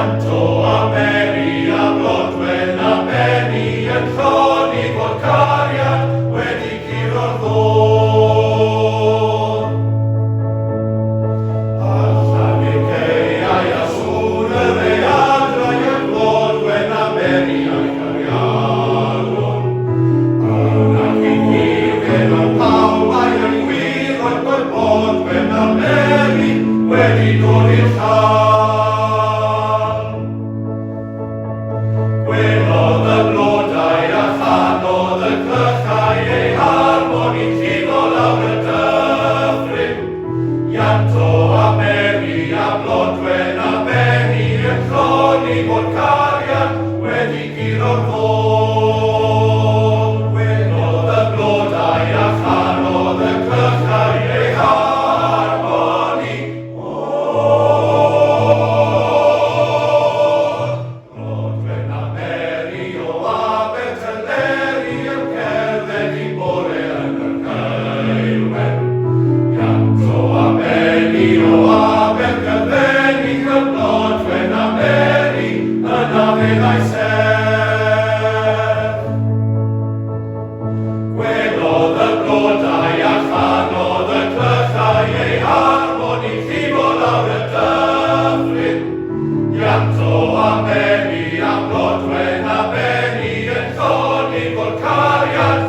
Ianto a Meri a Blodwen a Benni yn llonni fod cariad wedi curo'r ddôr. Allan i'r caeau a sŵn y rhaeadrau y Blodwen a Meri a'i cariadon. Yna cyn hir fe pawb ai yn gwir oedd bod Blodwen a Meri wedi dod i'r llan. Gwelodd y blodau a chanodd y clychau eu harmoni'n llifo lawr y dyffryn. Ianto a Meri a Blodwen a Benni yn llonni fod cariad wedi curo'r ddôr. Gwelodd y blodau a chanodd y clychau eu harmoni o'r. Blodwen a Meri o Abertyleri yn cerdded un bore yn yr heulwen. Ianto a Benni o Abercyfenni, y Blodwen a Meri yna feddai Seth. Gwelodd y blodau a chanodd y clychau eu harmoni llifo lawr y dyffryn. Ianto a Meri a Blodwen a Benni yn llonni fod cariad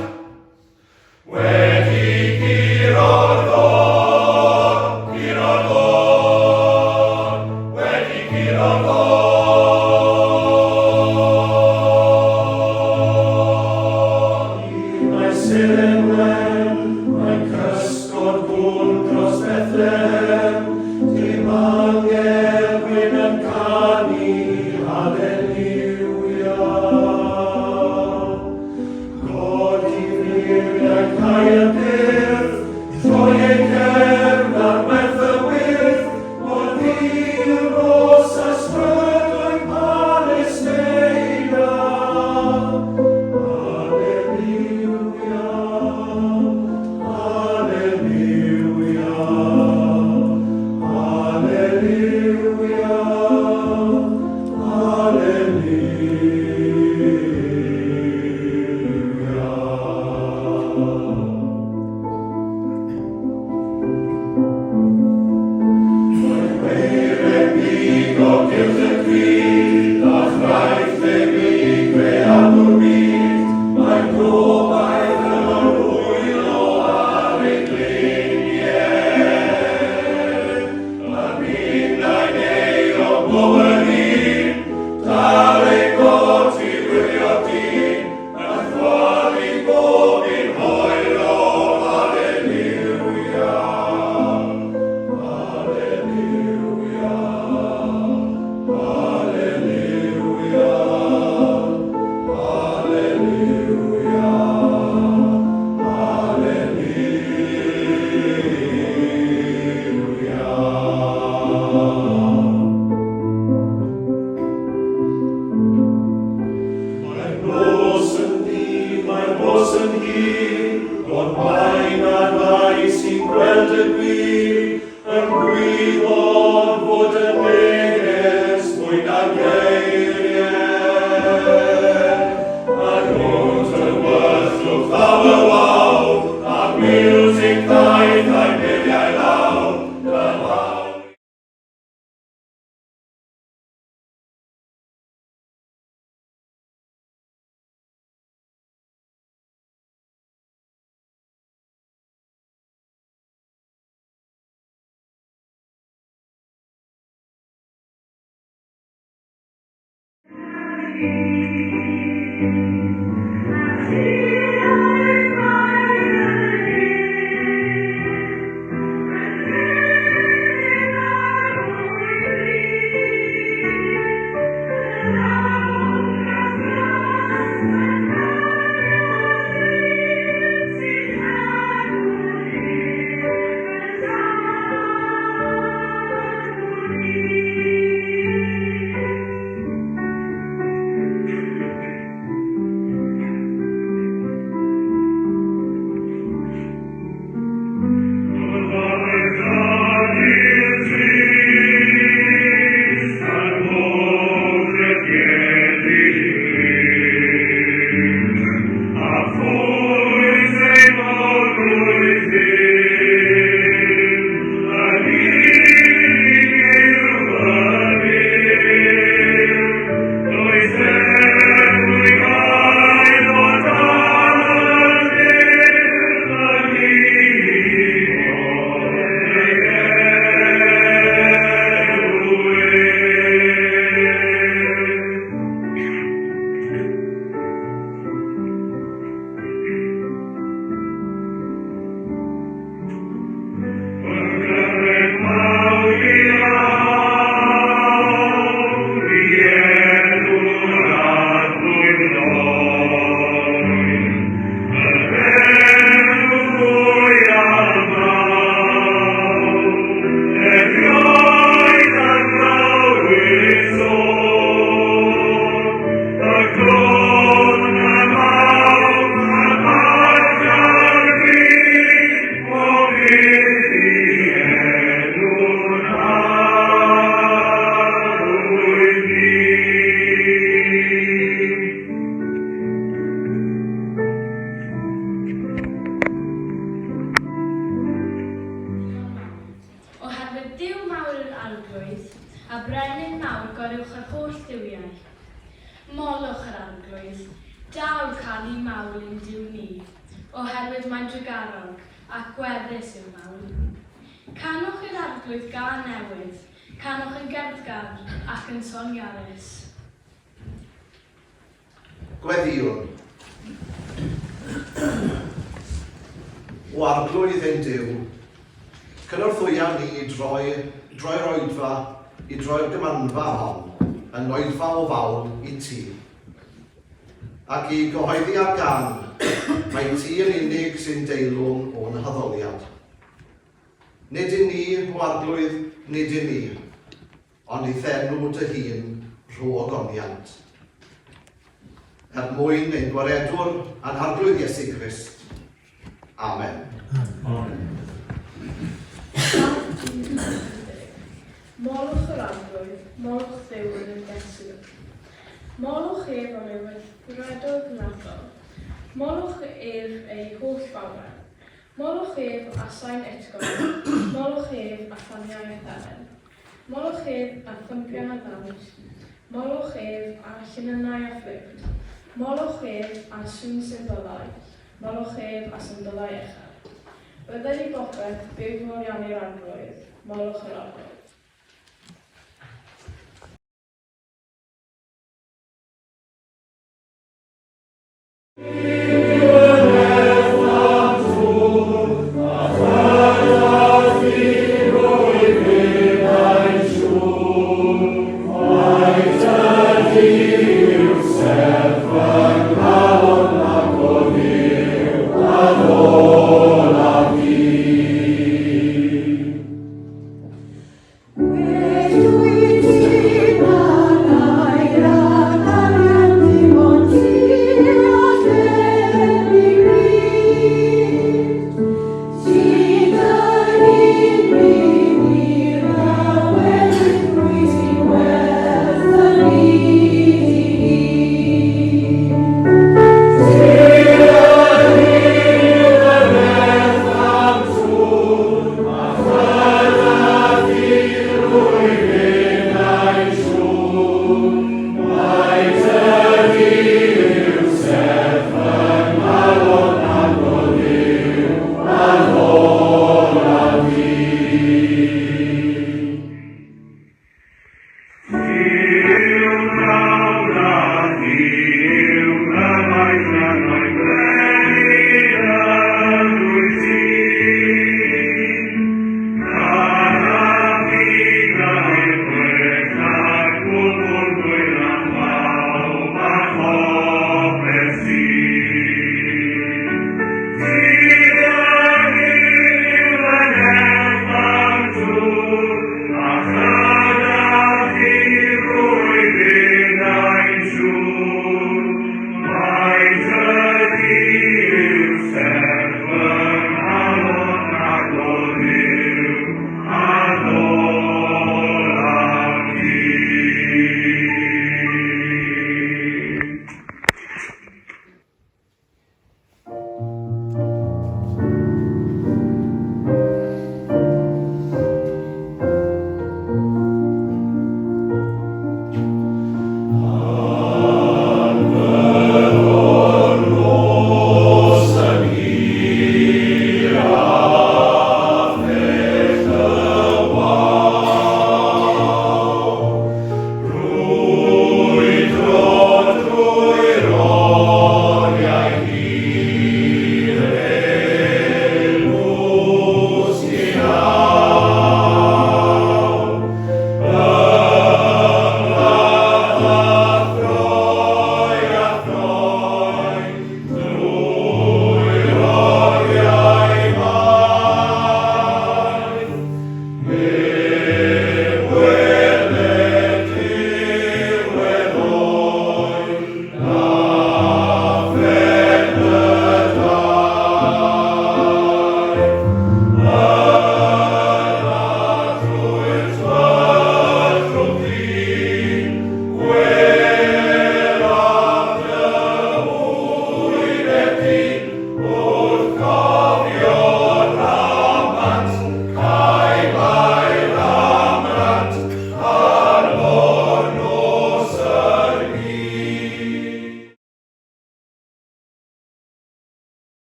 wedi curo'r ddôr, curo'r ddôr, wedi curo'r ddôr. Mae seren wen, mae cysgod gwn dros Bethlehem, dim angel gwyn yn canu, haleluia. Codi muriau Caerdydd, troi ei cefn ar werth y wyrth, mor ddur nos a strydoedd Palesteina. Haleluia, haleluia, haleluia, haleluia. Mae weiren bigog gylch y crud, a chraith debyg greadwr byd. Mae gobaith yn wylo ar ei gliniau. A ninnau'n eiro bob un, dal ei got i wylio'r dyn, yn chwalu bob un hoel o haleluia. Haleluia, haleluia, haleluia, haleluia. Mae'r nos yn ddu, mae'r nos yn hir, ond mae 'na rai sy'n gweld y gwir, yn gwybod fod y neges mwy na geiriau. A rhwng tywyllwch ddaw y wawr, a miwsig ddaeth a'i muriau lawr, dyma Molwch yr Arglwydd. Daw canu mawl i'n Duw ni, oherwydd mae'n drugarog, ac gweddus yw'r mawl. Canwch i'r Arglwydd gân newydd, canwch yn gerddgar ac yn soniarus. Gweddïwn. O Arglwydd ein Duw, cynorthwya ni i droi, droi'r oedfa, i droi'r gymanfa hon yn oedfa o fawl i ti. Ac i gyhoeddi ar gan, mai ti yn unig sy'n deilwng o'n haddoliad. Nid i ni, o Arglwydd, nid i ni, Ond i'th enw dy hun rho ogoniant. Er mwyn ein Gwaredwr a'n Harglwydd Iesu Grist. Amen. Amen. Salm 140. Molwch yr Arglwydd, molwch Dduw yn ei fesur. Molwch ef am ei weithredoedd nerthol. Molwch ef ei holl fawredd. Molwch ef â sain utgorn, molwch ef â thaniau a thelen. Molwch ef â thympion a ddawns, molwch ef â llinynnau a ffliwt, molwch ef â sŵn symbylau, molwch ef â symbylau uchel. Bydded i bopeth byw foliannu'r Arglwydd, molwch yr Arglwydd.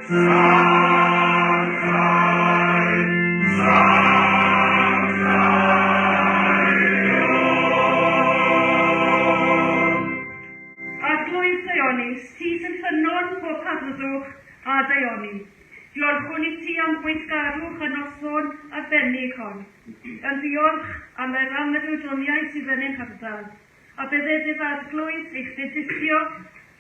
Arglwydd Ddaionus, ti sy'n ffynnon pob harddwch a daioni. Diolchwn i ti am gweithgarwch y noson arbennig hon. Yn ddiolch am yr amrydoniaeth sydd yn ein hardal. A bydded i'r Arglwydd eich bendithio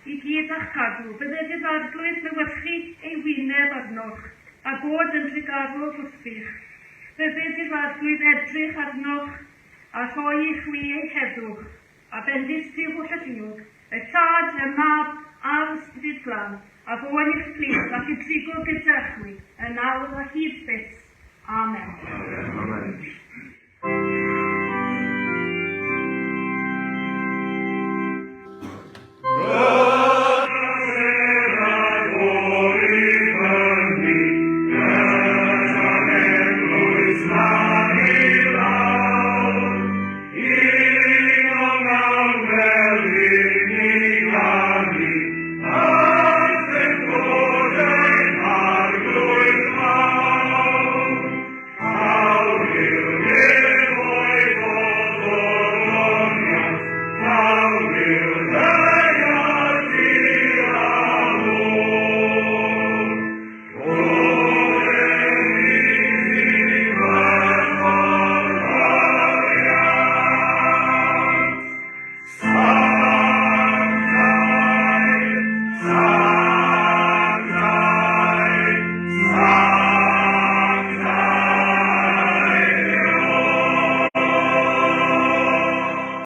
i gyd a'ch cadw. Bydded i'r Arglwydd lewyrchu ei wyneb arnoch, a bod yn drugarog wrthych. Bydded i'r Arglwydd edrych arnoch a rhoi i chwi ei heddwch, a bendith Duw Hollalluog, y Tad, y Mab, a'r Ysbryd Glân, a fo yn eich plith ac yn trigo gyda chwi, yn awr a hyd byth. Amen. Amen.